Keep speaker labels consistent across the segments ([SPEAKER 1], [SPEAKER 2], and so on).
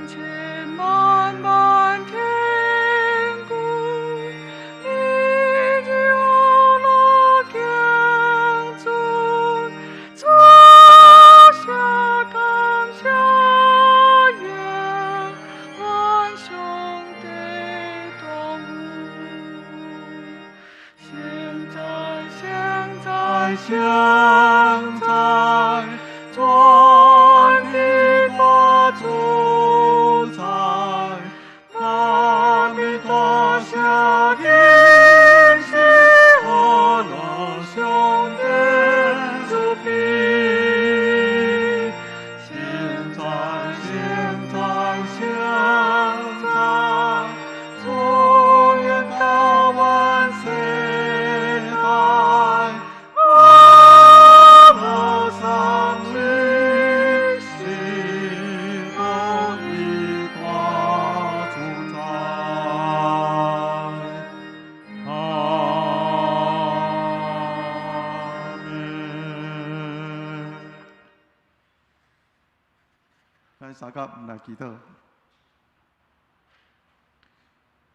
[SPEAKER 1] 千萬萬天軍，你就樂敬尊，坐下感謝耶，萬上帝當護。現在現在現在，全地大主宰，阿彌陀下應是阿羅上帝主庇。現在現在現在，從遠到萬世代，阿羅三世是獨一大主宰。阿們。
[SPEAKER 2] 咱三甲來祈禱。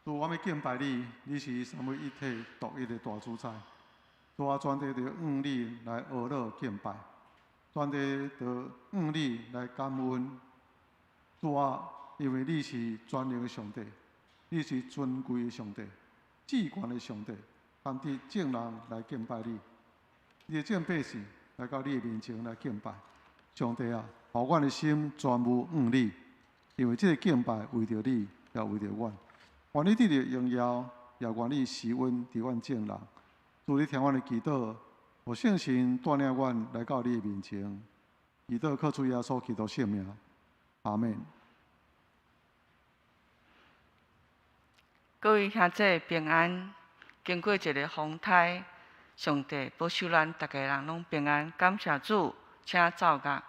[SPEAKER 2] 主，我欲敬拜你，你是三位一體獨一的大主宰。主啊，全地著向你來阿樂敬拜，全地著向你來感恩。主啊，因為你是全能的上帝，你是尊貴的上帝，至懸的上帝，堪得眾人來敬拜你。你的眾百姓來到你的面前來敬拜。上帝啊，予阮的心全部向你，因為這个敬拜為著你，也為著阮。願你得著榮耀，也願你施恩佇阮眾人。主，你聽阮的祈禱，予聖神帶領阮來到你的面前。祈禱靠主耶穌基督聖名，阿們。
[SPEAKER 3] 各位兄弟平安，經過一个風颱，上帝保守咱逐家人攏平安，感謝主，請奏樂。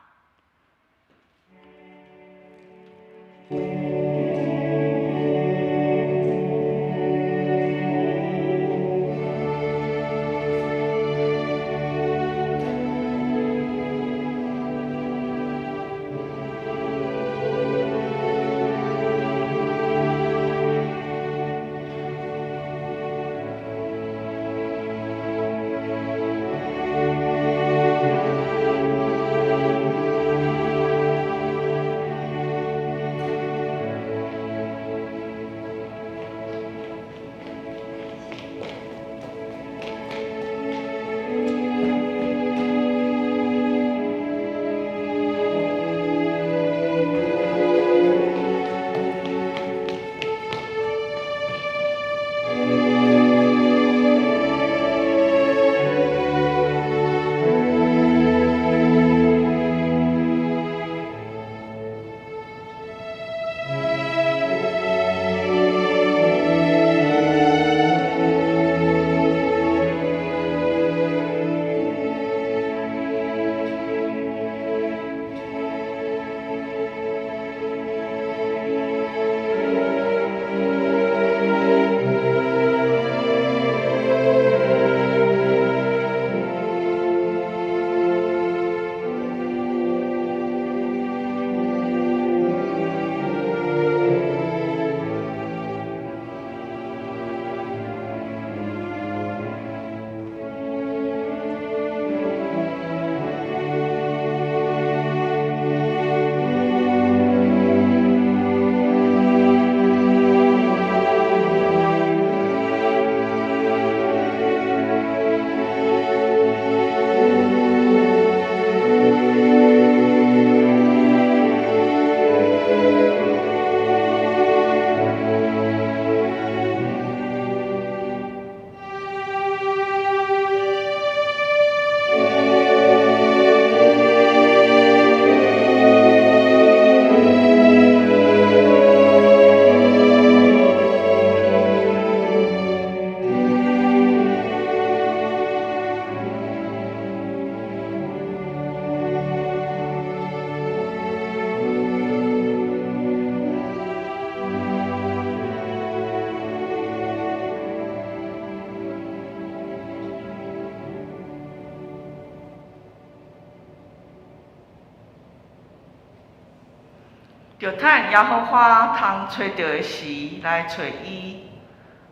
[SPEAKER 3] 著趁耶和華通揣著的時來揣伊，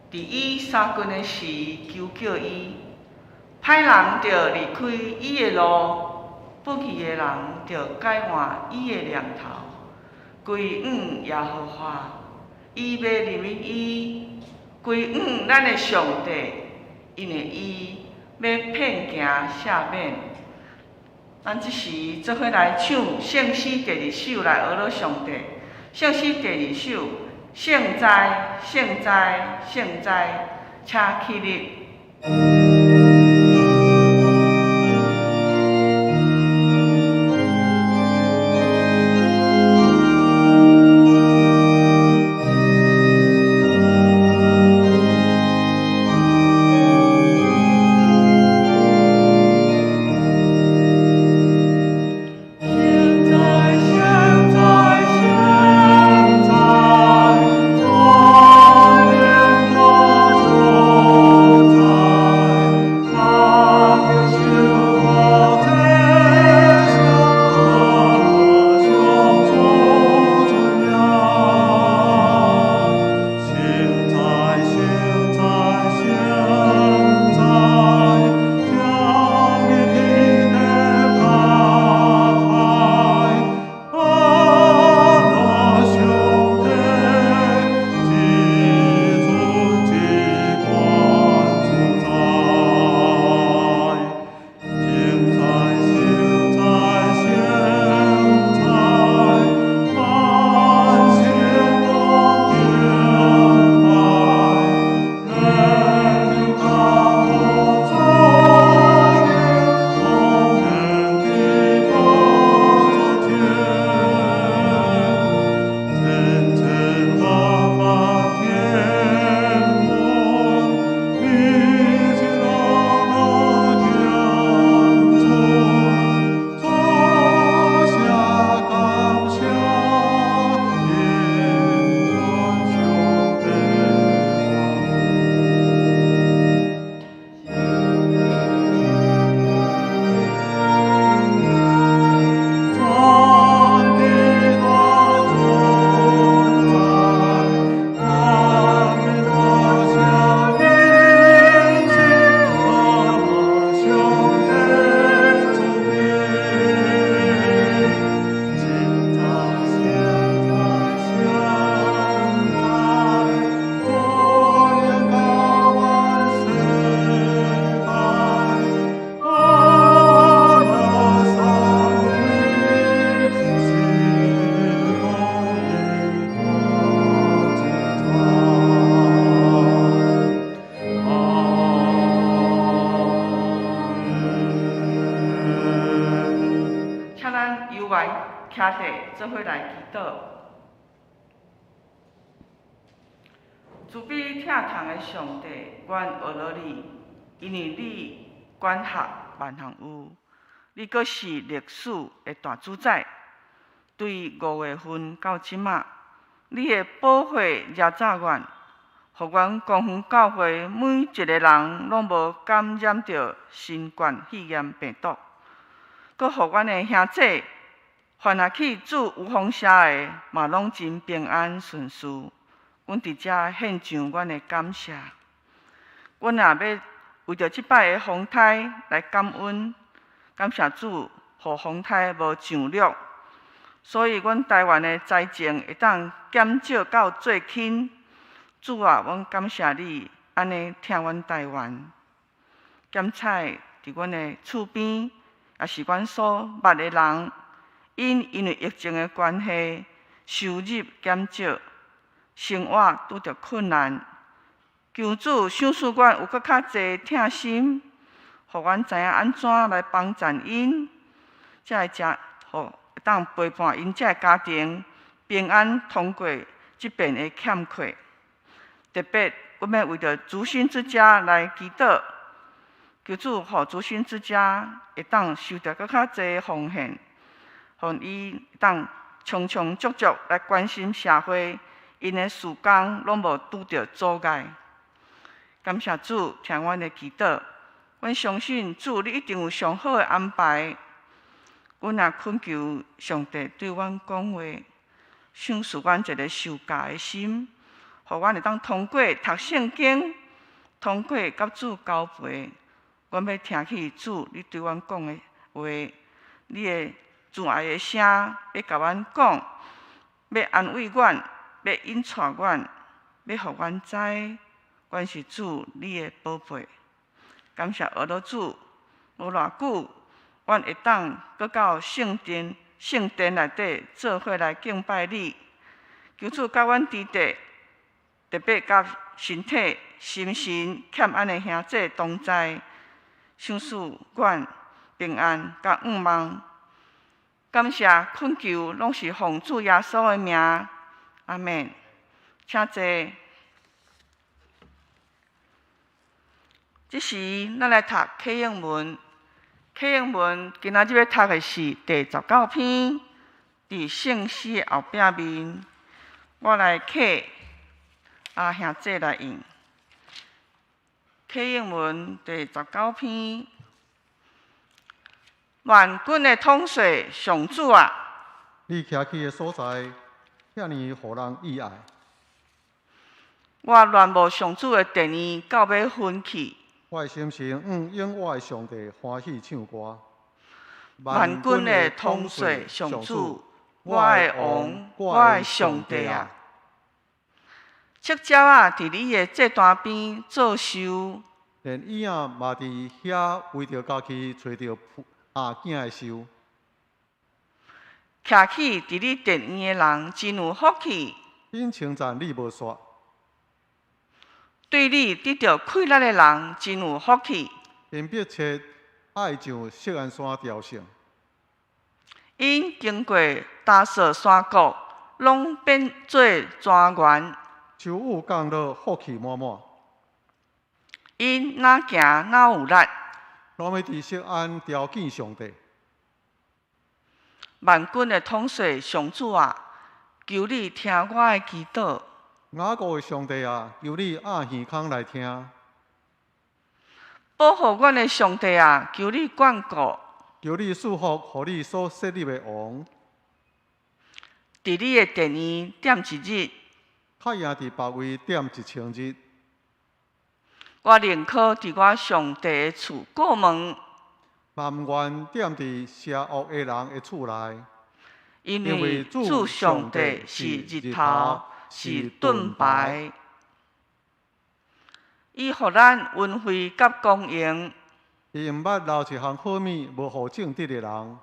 [SPEAKER 3] 佇伊相近的時求叫伊。歹人著離開伊的路，不義的人著改換伊的念頭。歸向耶和華，伊欲憐憫伊；歸向咱的上帝，因為伊欲遍行赦免。咱這時做伙來唱聖詩第二首來呵咾上帝。聖詩第二首，聖哉，聖哉，聖哉，請起立。徛地做伙來祈禱。慈悲疼痛的上帝，阮呵咾你，因為你管轄萬項有，你閣是歷史的大主宰。對5月份到這馬，你的寶血掠走阮，予阮光復教會每一個人攏無感染著新冠肺炎病毒，閣予阮的兄姊犯下去住有風社的，嘛攏真平安順遂。阮佇遮獻上阮的感謝。阮也欲為著這擺的風颱來感恩，感謝主，予風颱無上落，所以阮台灣的災情會當減少到最輕。主啊，阮感謝你，按呢疼阮台灣。檢採佇阮的厝邊，也是阮所捌的人，𪜶因為疫情的關係，收入減少，生活拄著困難。求主賞賜阮有閣較濟疼心，予阮知影按怎來幫贊𪜶，才會誠予會當陪伴𪜶這个家庭平安通過這遍的欠缺。特別，阮欲為著慈心之家來祈禱，求主予慈心之家會當收著閣較濟奉獻，予伊會當充充足足來關心社會，𪜶的事工攏無拄著阻礙。感謝主聽阮的祈禱，阮相信主你一定有上好的安排。阮也懇求上帝對阮講話，賞賜阮一个受教的心，予阮會當通過讀聖經，通過佮主交陪，阮欲聽去主你對阮講的話，你的慈愛的聲欲共阮講，欲安慰阮，欲引帶阮，欲予阮知，阮是主你的寶貝。感謝阿羅主，無偌久，阮會當閣到聖殿、聖殿內底做伙來敬拜你。求主佮阮佇地，特別佮身體、心神欠安的兄弟同在，賞賜阮平安佮向望。感謝懇求，攏是奉主耶穌的名，阿們。請坐。這時，咱來讀啟應文。啟應文今仔日欲讀的是第19篇，佇聖詩的後壁面。我來啟，啊，兄弟來應。啟應文第十九篇，萬軍的統帥上主啊！
[SPEAKER 2] 你徛起的所在，遐爾予人意愛。
[SPEAKER 3] 我戀慕上主的殿院，到欲昏去。
[SPEAKER 2] 我的心神向永活的上帝歡喜唱歌。
[SPEAKER 3] 萬軍的統帥上主，我的王，我的上帝啊！赤鳥仔佇你的祭壇邊做岫，
[SPEAKER 2] 連燕仔嘛佇遐圍著家己揣著阿囝的岫。
[SPEAKER 3] 徛起佇你殿院的人真有福氣。
[SPEAKER 2] 𪜶稱讚你無煞。
[SPEAKER 3] 對你得著氣力的人真有福氣。
[SPEAKER 2] 𪜶迫切愛上錫安山朝聖。
[SPEAKER 3] 𪜶經過達索山谷，攏變做莊園。
[SPEAKER 2] 秋雨降落，福氣滿滿。
[SPEAKER 3] 𪜶若行若有力。
[SPEAKER 2] 攏欲佇錫安朝見上帝。
[SPEAKER 3] 萬軍的統帥上主啊，求你聽我的祈禱。
[SPEAKER 2] 雅各的上帝啊，求你掩耳孔來聽。
[SPEAKER 3] 保護阮的上帝啊，求你眷顧。
[SPEAKER 2] 求你賜福，予你所設立的王。
[SPEAKER 3] 佇你的殿院踮一日，
[SPEAKER 2] 較贏佇別位踮1000日。
[SPEAKER 3] 我寧可佇我上帝的厝過門。
[SPEAKER 2] 嘛毋願踮佇邪惡的人的厝內。
[SPEAKER 3] 因為主上帝是日頭，是盾牌，伊予咱恩惠佮光榮。
[SPEAKER 2] 伊毋捌留一項好物，無予正直的人。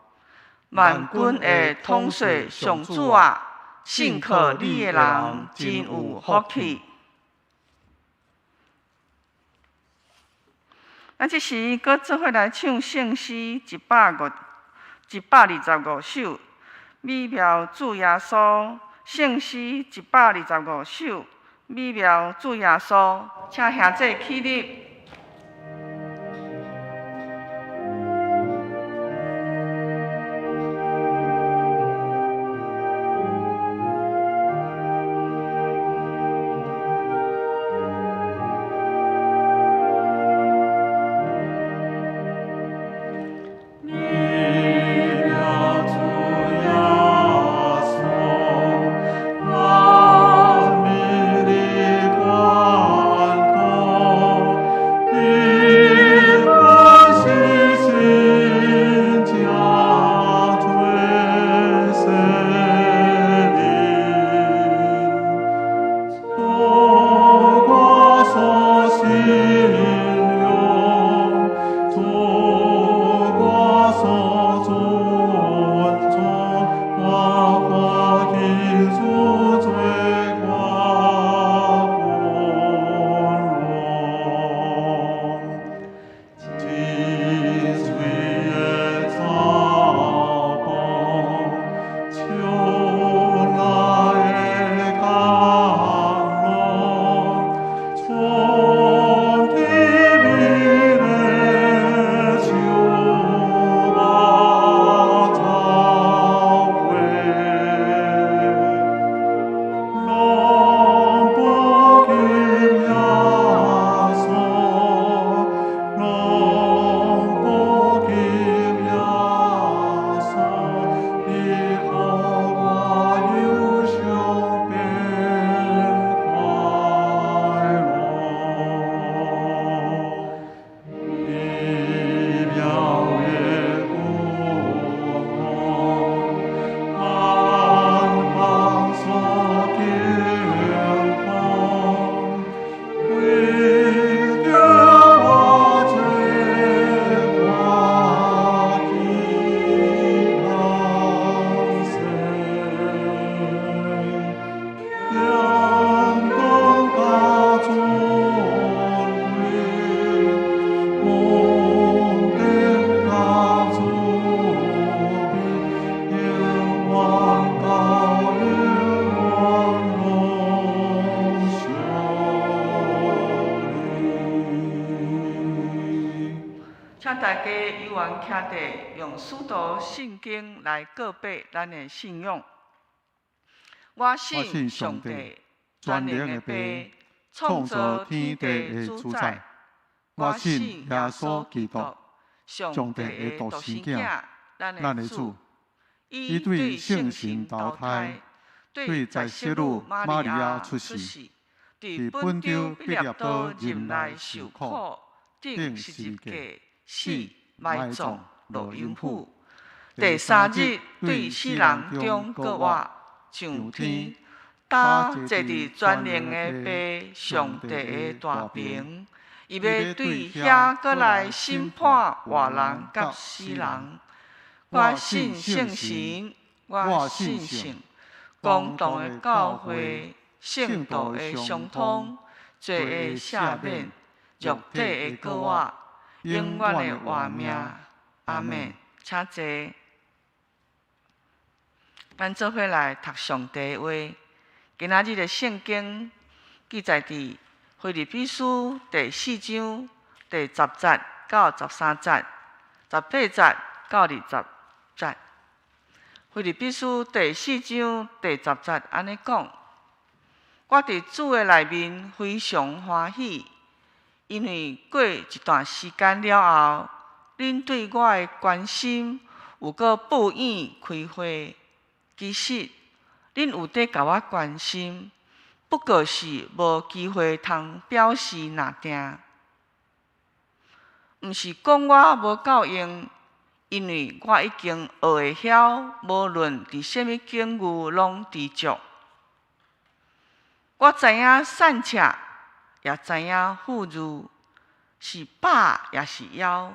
[SPEAKER 3] 萬軍的統帥上主啊，信靠你的人真有福氣。咱這時閣做伙來唱聖詩125首，美妙主耶穌。聖詩125首，美妙主耶穌，請兄弟起立。
[SPEAKER 1] 美妙主耶穌，萬民的眷顧。
[SPEAKER 3] 大家有緣徛佇用使徒信經來告白咱的信仰。我信上帝，全能的父，創造天地的主宰。
[SPEAKER 2] 我信耶穌基督，上帝的獨生囝，咱的主。伊對聖神投胎，對在聖女瑪利亞出世，佇本丟彼拉多任內受苦，釘十字架，死，埋葬，落陰府。第三日對死人中復活，上天，搭坐佇全能的父上帝的大爿，伊欲對遐閣來審判活人佮死人。我信聖神，我信聖公同的教會，聖徒的相通，罪的赦免，肉體的復活，永遠的活命。阿們，請坐。咱做伙來讀上帝的話。今仔日的聖經記載佇腓立比書第四章第十節到十三節，十八節到二十節。腓立比書第四章第十節按呢講：我佇主的內面非常歡喜，因為過一段時間了後，恁對我的關心有閣報應開花。其實，恁有佇共我關心，不過是無機會通表示爾定。毋是講我無夠用，因為我已經學會曉，無論佇啥物境遇攏知足。我知影散赤，也知影富裕，是飽也是枵，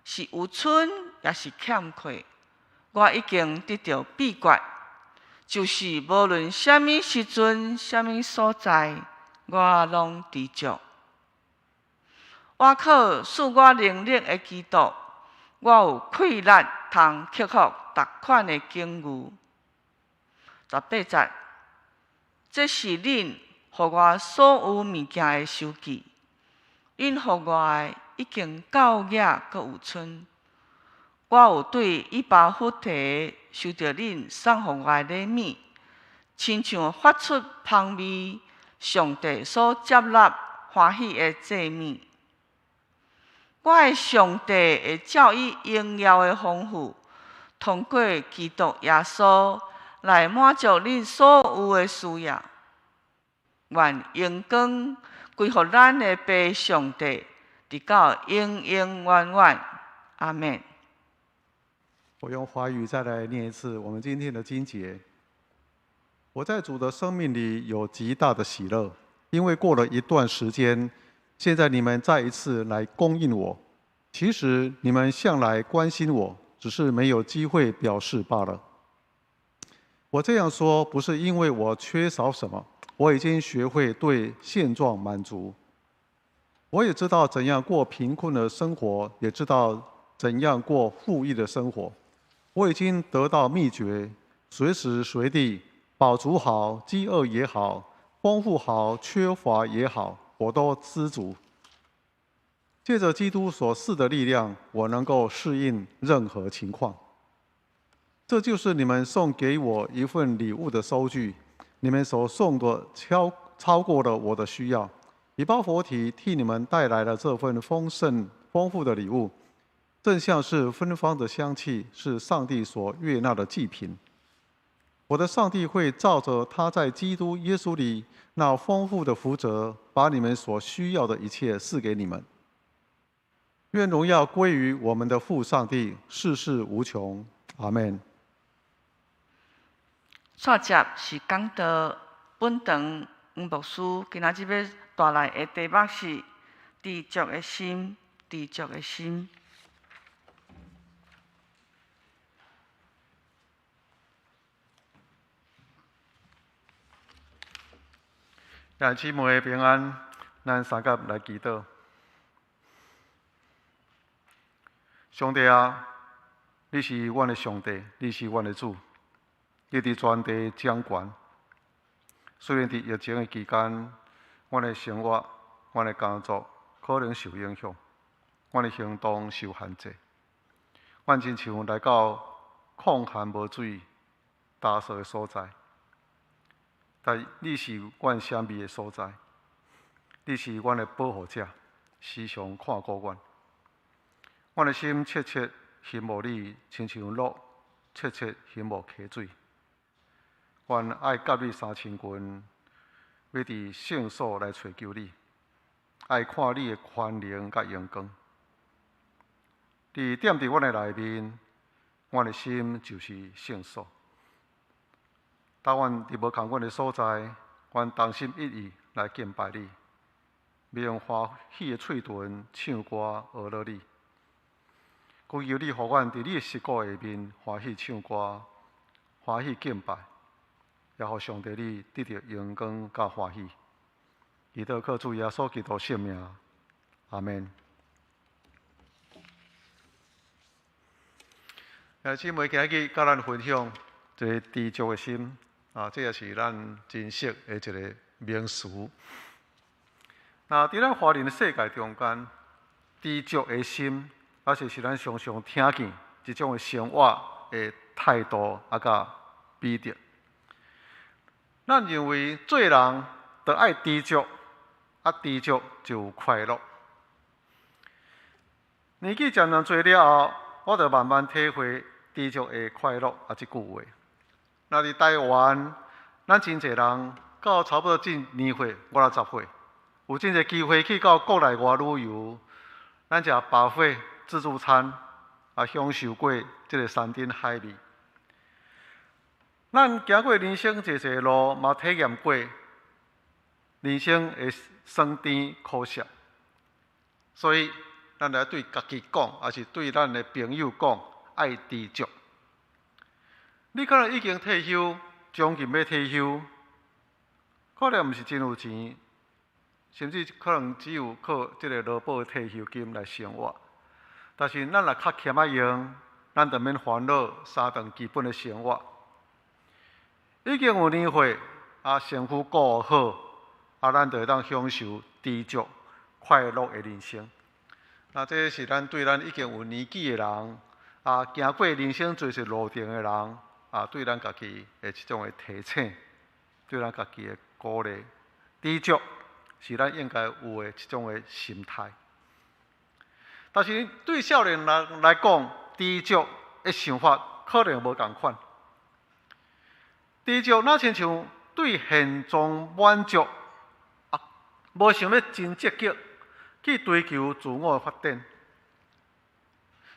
[SPEAKER 2] 是有賰也是欠缺。我已經得著秘訣，就是無論啥物時陣、啥物所在，我攏知足。我靠賜我能力的基督，我有氣力通克服逐款的境遇。十八節，這是恁予我所有物件的收據，恁予我的已經夠額閣有賰。我有對以巴弗提收著恁送予我的禮物，親像發出芳味，上帝所接納歡喜的祭物。我的上帝會照伊榮耀的豐富，通過基督耶穌來滿足恁所有的需要。願榮光歸予咱的父上帝，直到永永遠遠。阿們。我用華語再來念一次我們今天的經節。我在主的生命裡有極大的喜樂，因為過了一段時間，現在你們再一次來供應我。其實你們向來關心我，只是沒有機會表示罷了。我這樣說不是因為我缺少什麼，我已經學會對現狀滿足。我也知道怎樣過貧困的生活，也知道怎樣過富裕的生活。我已經得到秘訣，隨時隨地飽足好，飢餓也好，豐富好，缺乏也好，我都知足。借著基督所賜的力量，我能夠適應任何情況。這就是你們送給我一份禮物的收據，你們所送的超過了我的需要。以巴弗提替你們帶來了這份豐盛豐富的禮物，正像是芬芳的香氣，是上帝所悅納的祭品。我的上帝會照著他在基督耶穌裡那豐富的福澤，把你們所需要的一切賜給你們。願榮耀歸於我們的父上帝，世世無窮。阿們。
[SPEAKER 3] 煞接是講道，本堂黃牧師今仔日欲帶來的題目是知足的心，知足的心。
[SPEAKER 2] 弟兄姊妹平安，咱三甲來祈禱。上帝啊，你是阮的上帝，你是阮的主，你佇全地掌權。雖然佇疫情的期間，阮的生活、阮的工作可能受影響，阮的行動受限制。阮親像來到曠旱無水、焦燥的所在，但你是阮閃避的所在，你是阮的保護者，時常看顧阮。阮的心切切欣慕你，親像鹿切切欣慕溪水。阮愛佮你相親近，欲佇聖所來揣求你，愛看你的權能佮榮光。你踮佇阮的內面，阮的心就是聖所。當阮佇無仝款的所在，阮同心一意來敬拜你，欲用歡喜的喙唇唱歌呵咾你。求求你，予阮佇你的實骨下面歡喜唱歌，歡喜敬拜，也予上帝你得著榮光佮歡喜。祈禱靠主耶穌基督聖名，阿門。姊妹今日佮咱分享一个知足的心，啊，這也是咱真熟的一个名詞。那佇咱華人的世界中間，知足的心，抑是咱常常聽見這種的生活的態度啊，佮美德。咱認為做人著愛知足，啊，知足就有快樂。年紀漸漸濟了後，我就慢慢體會知足的快樂啊，這句話。若佇台灣，咱真濟人到差不多這年歲，50歲，有真濟機會去到國內外旅遊，咱食 buffet 自助餐，啊，享受過這个山珍海味。咱行過人生濟濟路，嘛體驗過人生的酸甜苦澀，所以咱來對家己講，抑是對咱的朋友講，愛知足。你可能已經退休，將近欲退休，可能毋是真有錢，甚至可能只有靠這个勞保退休金來生活。但是咱若較儉仔用，咱就免煩惱三頓基本的生活。已經有年歲，啊，身軀顧好，啊，咱就會當享受知足快樂的人生。那這是咱對咱已經有年紀的人，啊，行過人生濟濟路程的人，啊，對咱家己的這種的提醒，對咱家己的鼓勵。知足是咱應該有的這種的心態。但是對少年人來講，知足的想法可能無仝款。知足若親像對現狀滿足，啊，無想欲真積極去追求自我的發展。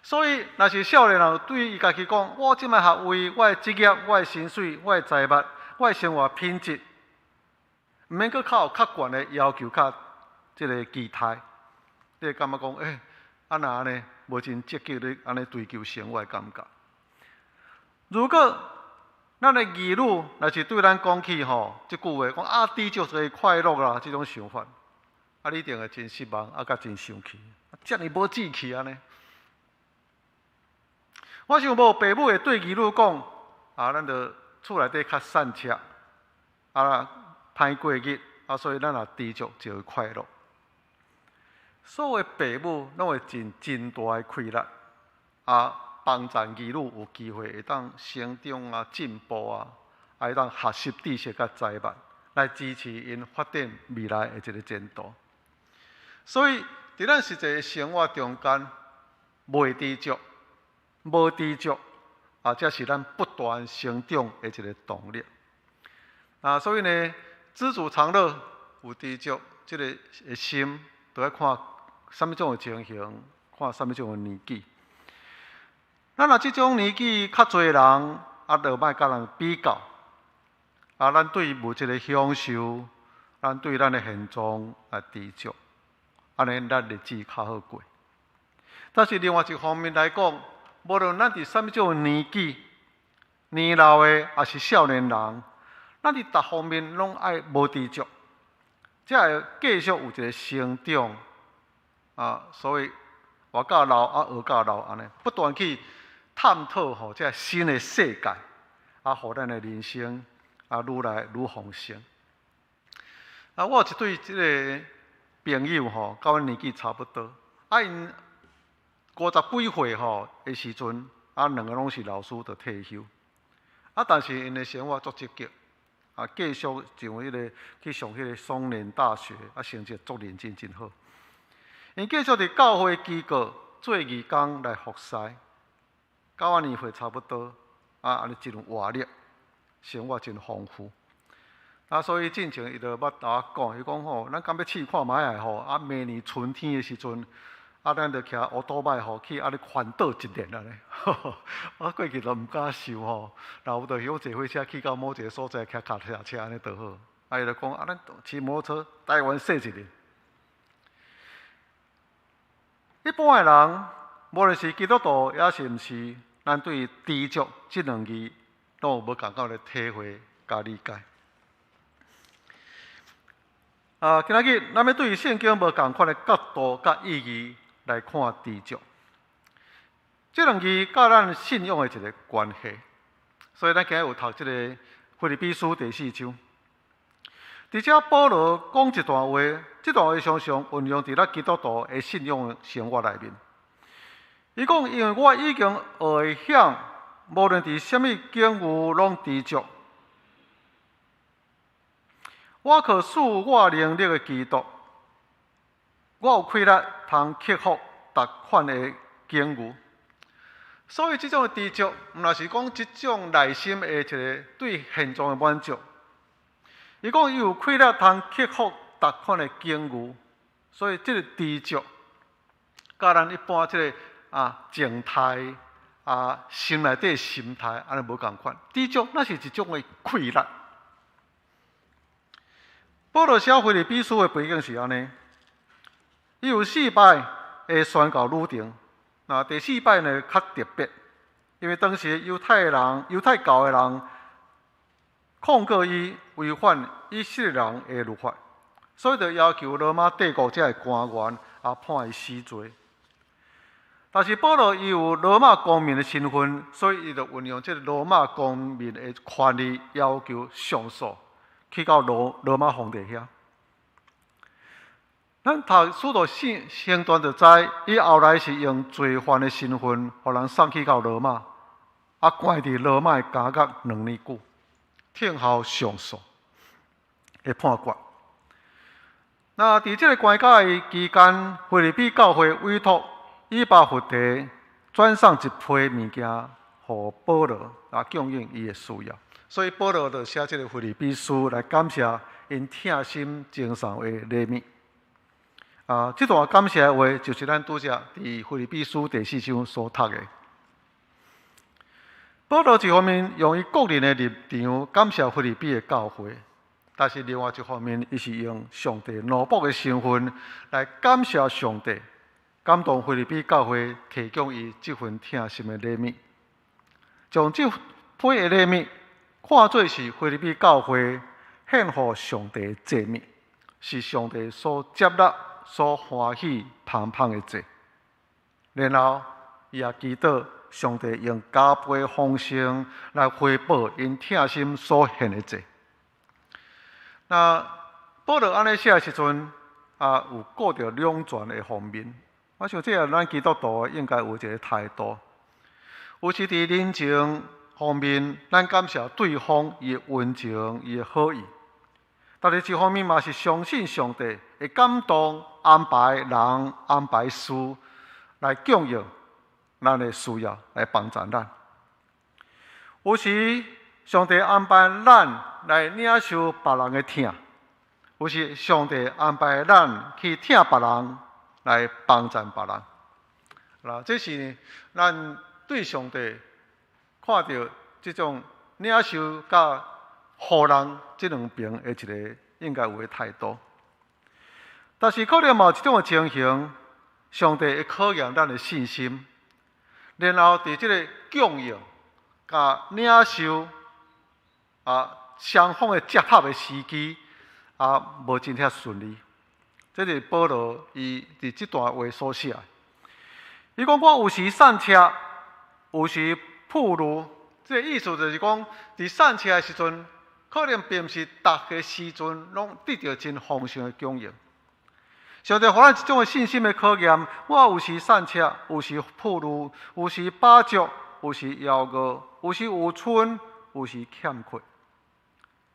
[SPEAKER 2] 所以，若是少年人對伊家己講，我這擺學位、我的職業、我的薪水、我的財物、我的生活品質，毋免閣較有較懸的要求，較這个期待，你會感覺講，欸，啊若按呢，無真積極咧按呢追求生活的感覺。如果咱的兒女若是對咱講起吼，這句話講啊，知足就會快樂啦，這種想法，啊，你一定會真失望，啊，佮真生氣，遮爾無志氣按呢。我想無爸母會對兒女講，啊，咱著厝內底較散赤，啊，歹過日，啊，所以咱若知足就會快樂。所有爸母攏會盡真大的氣力，啊，幫助兒女有機會會當成長啊、進步啊，啊，會當學習知識佮財物，來支持𪜶發展未來的一个前途。所以，佇咱實際生活中間，袂知足、無知足，啊，這是咱不斷成長的一个動力。啊，所以呢，知足常樂，有知足，這个的心，都愛看啥物種的情形，看啥物種的年紀。咱若這種年紀較濟人，啊，就莫佮人比較。啊，咱對物質的享受，咱對咱的現狀來知足，按呢咱日子較好過。但是另外一方面來講，無論咱佇啥物種年紀，年老的抑是少年人，咱佇逐方面攏愛無知足，才會繼續有一个成長。啊，所以活到老啊，學到老按呢，不斷去探討吼，這新的世界，啊，予咱的人生啊，愈來愈豐盛。啊，我有一對這个朋友吼，佮阮年紀差不多，啊，𪜶 50幾歲吼的時陣，啊，兩個攏是老師，就退休。啊，但是𪜶的生活足積極，啊，繼續上彼個去上彼個松年大學，啊，成績足認真，真好。𪜶繼續佇教會機構做義工來服侍，佮我年歲差不多，啊，按呢真有活力，生活真豐富。啊，所以進前伊就捌共我講，伊講吼，咱敢欲試看覓仔吼，啊，明年春天的時陣，啊，咱就騎烏多擺吼去按呢環島一年按呢。我過去都毋敢想吼，若有就曉坐火車去到某一個所在，騎跤踏車按呢就好。啊，伊就講啊，咱騎摩托車台灣踅一輪。一般的人，無論是基督徒，抑是毋是，咱對知足這兩字，攏有無仝款的體會佮理解。啊，今仔日咱欲對聖經無仝款的角度佮意義來看知足。這兩字佮咱信仰的一个關係，所以咱今日有讀這个腓立比書第四章。佇遮保羅講一段話，這段話常常運用佇咱基督徒的信仰生活內面。伊講：因為我已經學會曉，無論佇啥物境遇，攏知足。我靠賜我能力的基督，我有氣力通克服逐款的境遇。所以，這種的知足，毋但是講這種內心的一个對現狀的滿足。伊講伊有氣力通克服逐款的境遇，所以這个知足，佮咱一般這个啊靜態啊心內底心態按呢無仝款。知足那是一種的氣力。保羅寫腓立比書的背景是按呢，伊有四擺的宣教旅程，那第四擺呢較特別，因為當時猶太人、猶太教的人控告伊違反以色列人的律法，所以就要求羅馬帝國這个官員啊判伊死罪。但是保羅伊有羅馬公民的身份，所以伊就運用這个羅馬公民的權利，要求上訴。去到羅羅馬皇帝遐，咱讀使徒行傳就知，伊後來是用罪犯的身份，予人送去到羅馬，啊，關佇羅馬的監獄2年久，聽候上訴的判決。那佇這个關押的期間，腓立比教會委託以巴弗提轉送一批物件予保羅，來供應伊的需要。所以保羅就寫這个腓立比書來感謝𪜶疼心贈送的禮物。啊，這段感謝的話就是咱拄才佇腓立比書第四章所讀的。保羅一方面用伊個人的立場感謝腓立比的教會，但是另外一方面，伊是用上帝奴僕的身份來感謝上帝，感動腓立比教會提供伊這份疼心的禮物，將這批的禮物看做是腓立比教會獻予上帝的祭物，是上帝所接納、所歡喜、芳香的祭。然後，伊也祈禱上帝用加倍豐盛來回報𪜶疼心所獻的祭。那保羅按呢寫的時陣，啊，有顧著兩全的方面。我想這個咱基督徒應該有一个態度，有時佇人情方面，咱感謝對方伊的溫情、伊的好意；但是一方面嘛是相信上帝會感動安排人、安排事來供應咱的需要，來幫助咱。有時上帝安排咱來領受別人的疼，有時上帝安排咱去疼別人，來幫助別人。嗱，這是咱對上帝看著這種領受佮予人這兩邊的一个應該有的態度。但是可能嘛有一種的情形，上帝會考驗咱的信心，然後佇這个供應佮領受啊雙方的接合的時機啊，無真遐順利。這是保羅伊佇這段話所寫的。伊講我有時散赤，有時曝露，這个意思就是講，佇散赤的時陣，可能並毋是逐个時陣攏得著真豐盛的供應。上帝予咱一種的信心的考驗，我有時散赤，有時富裕，有時飽足，有時枵餓，有時有春，有時欠缺。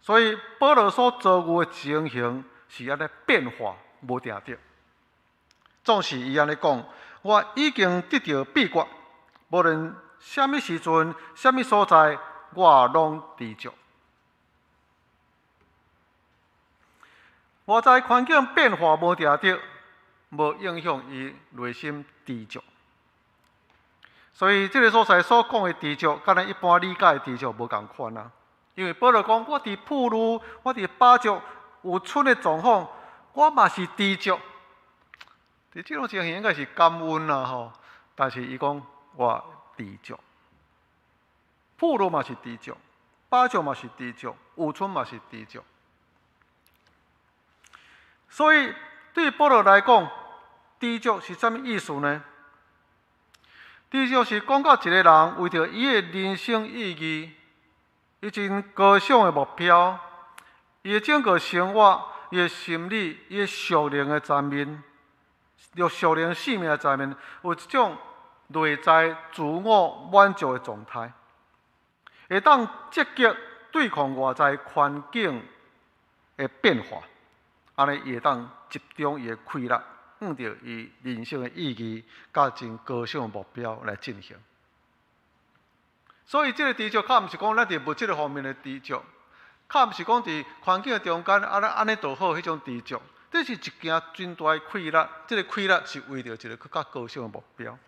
[SPEAKER 2] 所以保羅所遭遇的情形是按呢變化無定著。總是伊按呢講，我已經得著秘訣，無論啥物時陣、啥物所在，我攏知足。外在環境變化無定著，無影響伊內心知足。所以這个所在所講的知足，佮咱一般理解的知足無仝款啊。因為保羅講，我佇富裕，我佇飽足，有春的狀況，我嘛是知足。佇這種情形應該是感恩啦吼，但是伊講我知足，富裕嘛是知足，飽足嘛是知足，有春嘛是知足。所以對保羅來講，知足是啥物意思呢？知足是講到一个人為著伊的人生意義，伊真高尚的目標，伊的整個生活，伊的心理，伊的屬靈的層面，著屬靈生命的層面，有一種內在自我滿足的狀態，會當積極對抗外在環境的變化。按呢，伊會當集中伊的氣力，向著伊人生的意義，佮真高尚的目標來進行。所以，這个知足，較毋是講咱佇物質的方面的知足，較毋是講佇環境的中間，按呢按呢就好彼種知足。這是一件真大的氣力，這个氣力是為著一个閣較高尚的目標。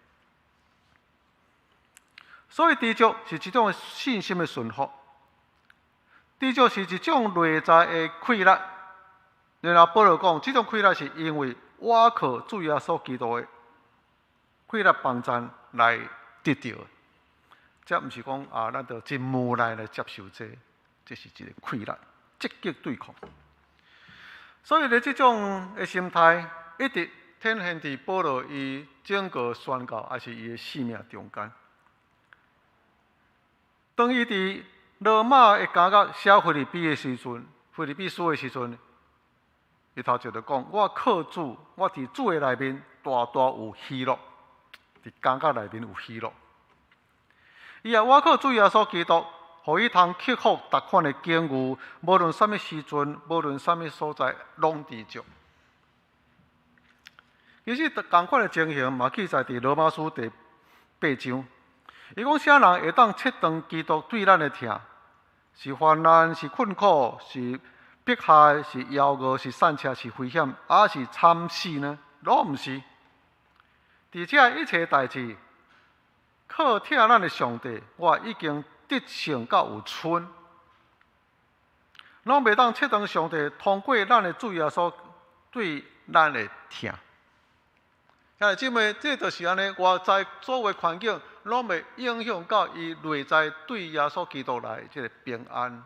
[SPEAKER 2] 所以，知足是一種信心的順服，知足是一種內在的氣力。然後保羅講，這種氣力是因為倚靠主耶穌基督的氣力幫贊來得著的。這毋是講啊，咱著真無奈來接受這，這是一个氣力，積極對抗。所以咧，這種的心態一直體現佇保羅伊整個宣教，抑是伊的生命中間。當伊佇羅馬的監獄寫腓立比的時陣，腓立比書的時陣，伊頭前就講：我靠主，我佇主的內面大大有喜樂，佇監獄內面有喜樂。伊也倚靠主耶穌基督，予伊通克服逐款的境遇，無論啥物時陣，無論啥物所在，攏知足。其實仝款的情形嘛，記載佇羅馬書第八章。伊講啥人會當切斷基督對咱的疼？是患難，是困苦，是迫害，是枵餓，是散赤，是危險，抑是慘死呢？攏毋是。佇這一切代誌，靠疼咱的上帝，我已經得勝到有賰，攏袂當切斷上帝通過咱的主耶穌對咱的疼。兄弟姊妹，這就是按呢，外在所有環境攏袂影響到伊內在對耶穌基督來這个平安，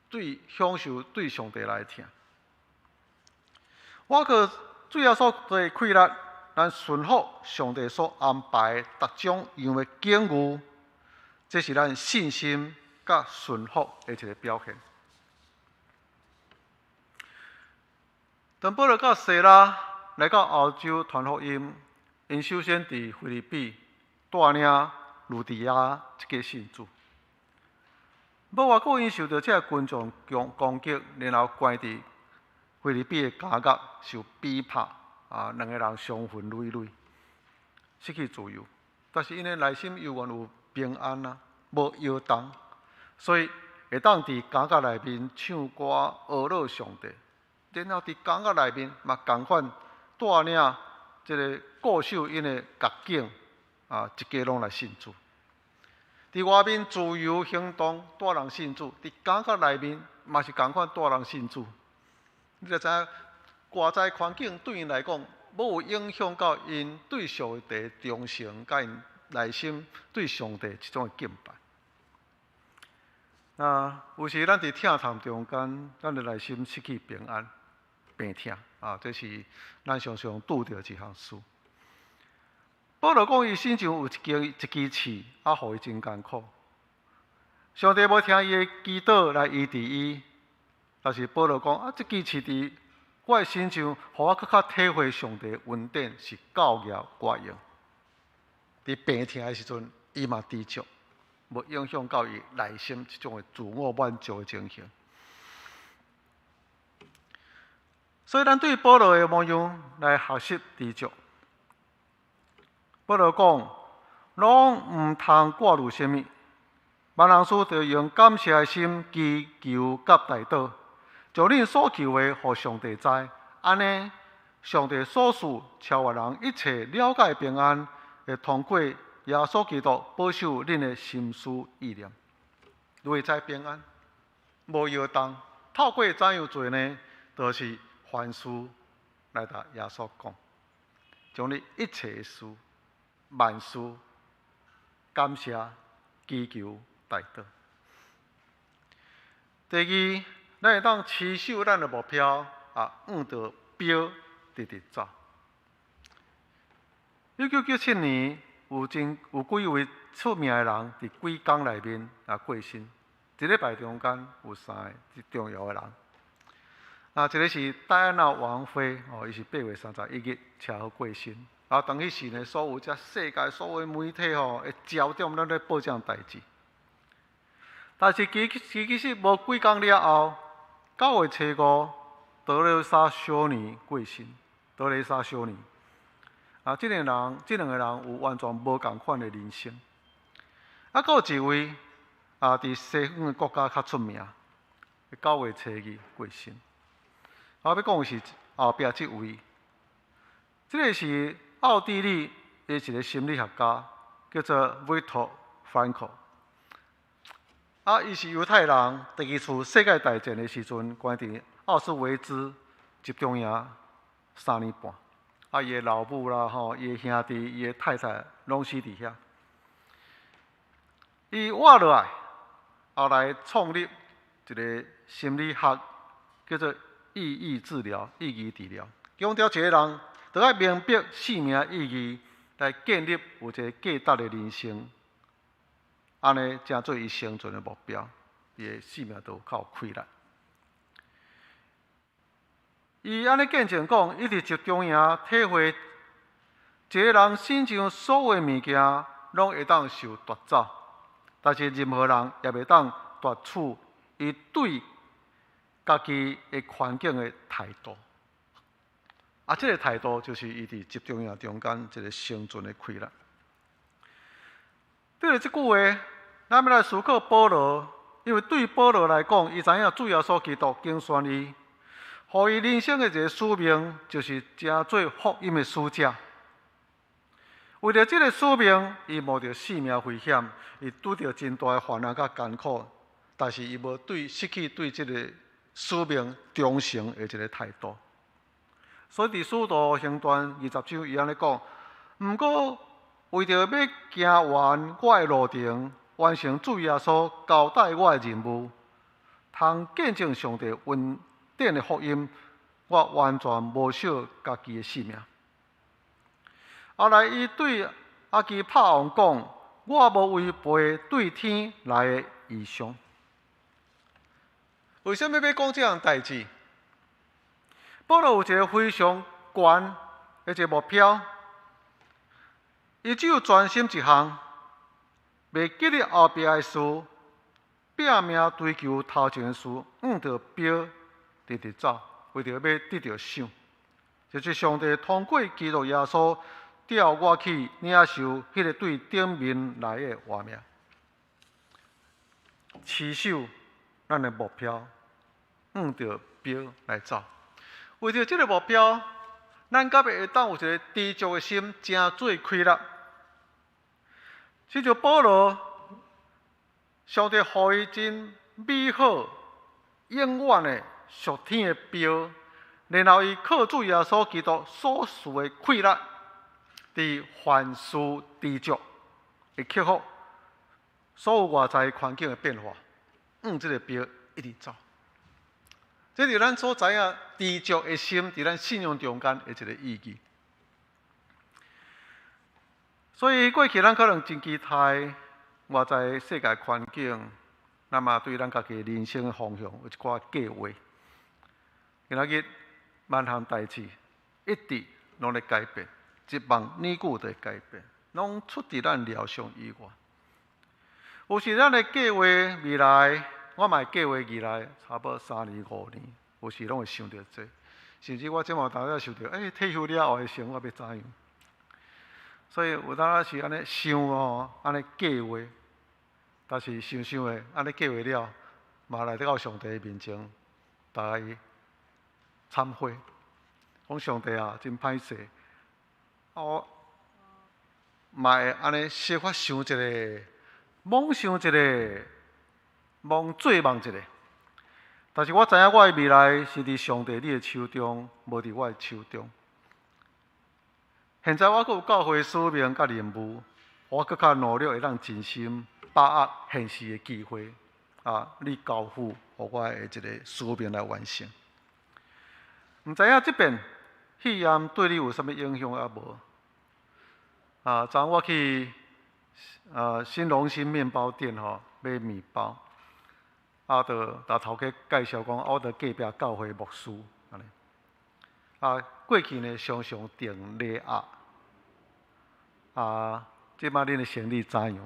[SPEAKER 2] 對享受對上帝來疼。倚靠主耶穌的氣力，咱順服上帝所安排逐種樣的境遇，這是咱信心佮順服的一个表現。當保羅佮西拉來到歐洲傳福音，𪜶首先佇腓立比帶領呂底亞這家信主。無偌久，𪜶受著這个群眾攻擊，然後關佇腓立比的監獄受逼迫，啊，兩个人傷痕累累，失去自由。但是𪜶的內心猶原有平安啊，無搖動，所以會當佇監獄內面唱歌呵咾上帝，然後佇監獄內面嘛仝款帶領這个固守𪜶的逆境啊，一家攏來信主。佇外面自由行動，帶人信主；佇監獄內面嘛是仝款帶人信主。你就知影，外在環境對𪜶來講，無有影響到𪜶對上帝忠誠，佮𪜶內心對上帝這種的敬拜。那有時咱佇疼痛中間，咱的內心失去平安、病痛啊，這是咱常常拄著一項事。保羅講，伊身上有一支刺，啊，予伊真艱苦。上帝無聽伊的祈禱來醫治伊，但是保羅講啊，這支刺佇我的身上，予我閣較體會上帝恩典是夠額我用。佇病疼的時陣，伊嘛知足，無影響到伊內心這種的自我滿足的情形。所以，咱對保羅的模樣來學習知足。保羅講，攏毋通掛慮啥物，萬項事著用感謝的心祈求佮代禱，將恁所求的，予上帝知。按呢，上帝所賜超越人一切了解的平安，會通過耶穌基督保守恁的心思意念。內在平安，無搖動。透過怎樣做呢？就是凡事來共耶穌講，將你一切的事、萬事感謝、祈求、代禱。第二，咱會當持守咱的目標啊，向著標直直走。1997年，有真有幾位出名的人佇幾工內面啊過身。一禮拜中間有三个重要的人。啊，一个是戴安娜王妃，哦，伊是8月31日車禍過身。啊，當彼時呢，所有這世界所有媒體吼，的焦點攏咧報這項代誌。但是其其其實無幾工了後，9月初5，德蕾莎修女過身。德蕾莎修女，啊，這個人，這兩個人有完全無仝款的人生。啊，閣有一位啊，佇西方的國家較出名，9月初2過身。我欲講的是後壁這位，這個是奧地利的一個心理學家，叫做維托·弗蘭克。啊，伊是猶太人，第二次世界大戰的時陣，關佇奧斯維茲集中營3年半。啊，伊的老母啦，吼，伊的兄弟、伊的太太，攏死佇遐。伊活落來，後來創立一個心理學，叫做意義治療、意義治療。強調一個人，著愛明白生命意義，來建立有一個價值的人生，按呢成做伊生存的目標，伊的生命就有較有氣力。伊按呢見證講，伊佇集中營體會，一個人身上所有的物件，攏會當受奪走，但是任何人也袂當奪取伊對家己的環境的態度。啊，這個態度就是伊佇集中營中間一個生存的氣力。對著這句話，咱欲來思考保羅，因為對保羅來講，伊知影主耶穌基督揀選伊，予伊人生的一個使命，就是成做福音的使者。為著這個使命，伊冒著性命危險，伊拄著真大的患難佮艱苦，但是伊無對失去對這個使命忠誠的一個態度。所以佇使徒行傳20章，伊按呢講：毋過為著欲行完我的路程，完成主耶穌交代我的任務，通見證上帝恩典的福音，我完全無惜家己的性命。後來，伊對亞基帕王講：我無違背對天來的異象。為啥物欲講這項代誌？保羅有一個非常懸的一個目標，伊只有專心一項，袂記得後壁的事，拼命追求頭前的事，向著標直直走，為著欲得著賞。就是上帝通過基督耶穌調我去領受彼个對頂面來的活命。持守咱的目標，向著標來走。為著這個目標，咱敢會當有一個知足的心，成做氣力。親像保羅，上帝予伊真美好、永遠的屬天的標，然後伊靠主耶穌基督所賜的氣力，佇凡事知足，會克服所有外在環境的變化，向這個標一直走。這是咱所知影知足的心，佇咱信仰中間的一個意義。所以過去咱可能真期待外在世界環境，那麼對咱家己人生的方向有一寡計劃。今仔日嘛萬項代誌一直攏咧改變，一望年久就會改變，攏出佇咱料想以外。有時咱的計劃未來，我嘛會計劃未來，差不多3年5年，有時攏會想著這。甚至我這馬當時想著，退休了後的生活欲怎樣？所以有當時是按呢想哦，按呢計劃，但是想想的，按呢計劃了，嘛來到上帝面前，共伊懺悔，講上帝啊，真歹勢，我嘛會按呢小可想一下，妄想一下，妄做夢一下。但是我知影我的未來是佇上帝你的手中，無佇我的手中。現在我閣有教會使命佮任務，我閣較努力會當盡心把握現時的機會，啊，你交付予我的這個使命來完成。毋知影這遍肺炎對你有啥物影響抑無？啊，昨我去新榮新麵包店吼買麵包，啊，就共頭家介紹講，我佇隔壁教會牧師，按呢。啊，過去呢常常訂禮盒，啊，這擺恁的生意怎樣？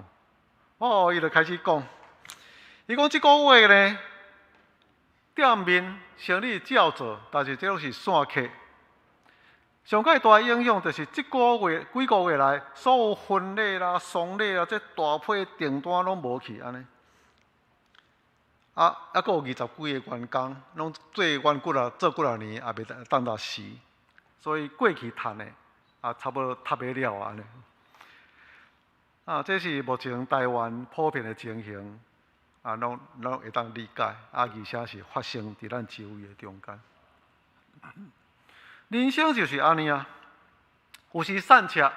[SPEAKER 2] 哦，伊就開始講，伊講這個月呢，店面生意照做，但是這攏是散客。上蓋大影響就是這個月幾個月來，所有婚禮啦、喪禮啦，這大批訂單攏無去按呢。啊，猶閣有二十幾个員工，攏做阮幾若做幾若年，也袂當到死，所以過去趁的啊，差不多讀欲了按呢。啊，這是目前台灣普遍的情形，啊，攏會當理解，啊，而且是發生佇咱周圍的中間。人生就是按呢啊，有時散赤，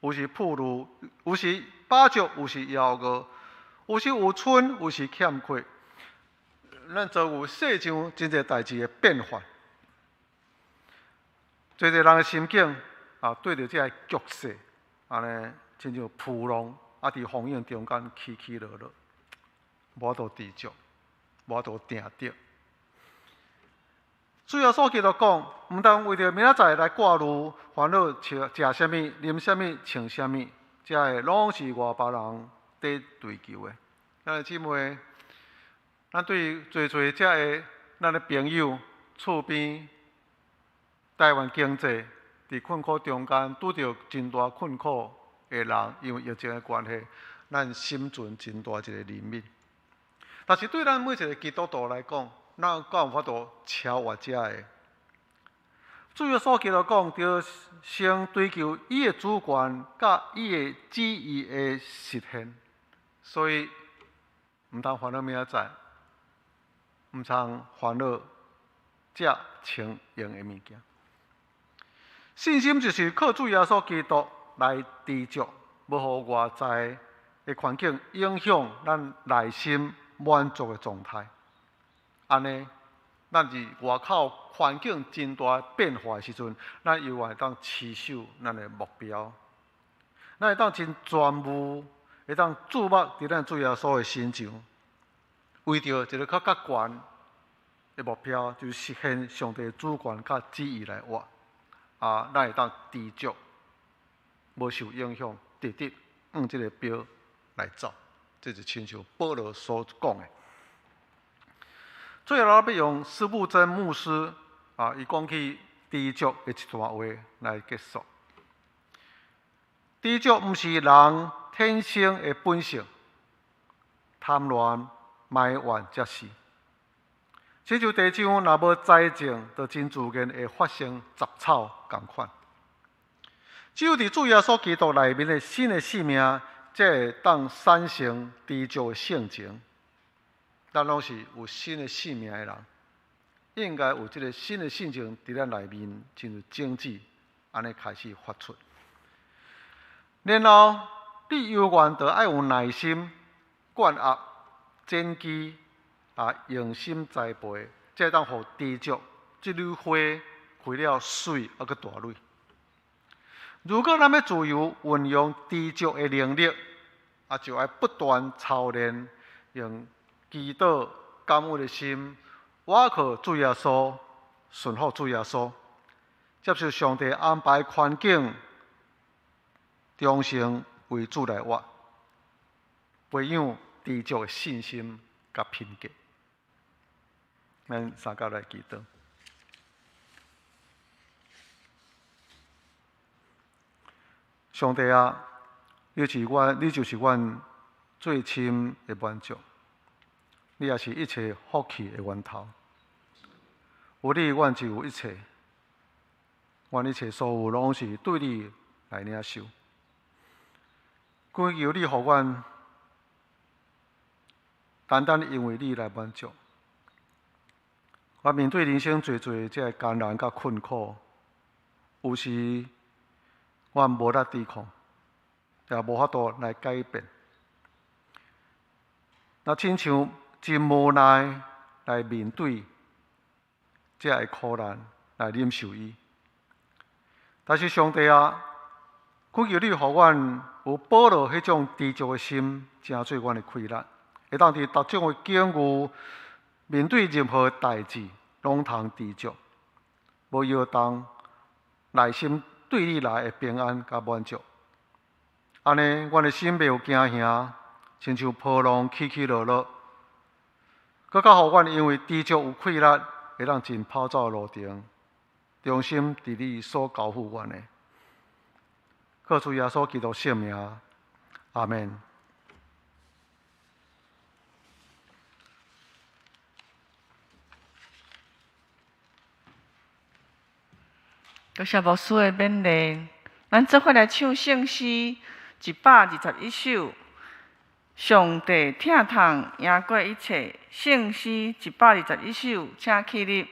[SPEAKER 2] 有時富裕，有時飽足，有時枵餓，有時有春，有時欠缺。咱遭遇世上真濟代誌的變化，濟濟人的心境啊，對著這个局勢，按呢親像浮浪啊，佇風湧中間起起落落，無法度知足，無法度定著。主耶穌基督講，毋通為著明仔載來掛慮煩惱，食啥物、啉啥物、穿啥物，這个攏是外邦人佇追求的。兄弟姊妹，咱對濟濟遮个咱的朋友、厝邊、台灣經濟佇困苦中間拄著真大困苦的人，因為疫情的關係，咱心存真大一个憐憫。但是對咱每一个基督徒來講，咱敢有法度超越這个？主耶穌基督講，著先追求伊的主權，佮伊的旨意的實現。所以，毋通煩惱明仔載，毋通煩惱食穿用的物件。信心就是靠主耶穌基督來知足，無予外在的環境影響咱內心滿足的狀態。按呢，咱佇外口環境真大變化的時陣，咱猶原會當持守咱的目標，咱會當真專注，會當注目佇咱主耶穌的身上，為著一个較懸的目標，就是實現上帝主權佮旨意來活。啊，咱會當知足，無受影響，直直向這个標來走。這就親像保羅所講的。最後，我欲用司布真牧師啊，伊講起知足的一段話來結束。知足毋是人天生的本性，貪戀埋怨才是。親像地上若無栽種，就真自然會發生雜草仝款。只有佇主耶穌基督內面的新的生命，才會當產生知足的性情。咱攏是有新的生命的人，應該有這个新的性情佇咱內面，親像種子按呢開始發出。然後，你猶原著愛有耐心、灌壓、剪枝啊，用心栽培，才會當予知足這縷花開了媠猶閣大蕊。如果咱欲自由運用知足的能力，啊，就愛不斷操練，用祈禱感恩的心，倚靠主耶穌順服主耶穌，接受上帝安排環境，忠誠為主來活，培養知足的信心佮品格。咱三甲來祈禱。上帝啊，你就是阮最深的滿足，你也是一切福氣的源頭。有你，阮就有一切。阮一切所有，攏是對你來領受。祈求你予阮，單單因為你來滿足。我面對人生濟濟這个艱難佮困苦，有時我無力抵抗，也無法度來改變。若親像真無奈來面對這个苦難，來忍受伊。但是上帝啊，祈求你予阮有保羅彼種知足的心，成做阮的氣力，會當佇逐種的境遇，面對任何代誌，攏通知足，無搖動，內心對你來的平安佮滿足。按呢，阮的心袂有驚嚇，親像波浪起起落落，閣較予阮因為知足有氣力，會當盡跑走路程，忠心佇你所交付阮的。靠主耶穌基督聖名，阿們。
[SPEAKER 3] 多謝牧師的勉勵，咱做伙來唱聖詩121首。上帝疼痛贏過一切，聖詩121首，請起立。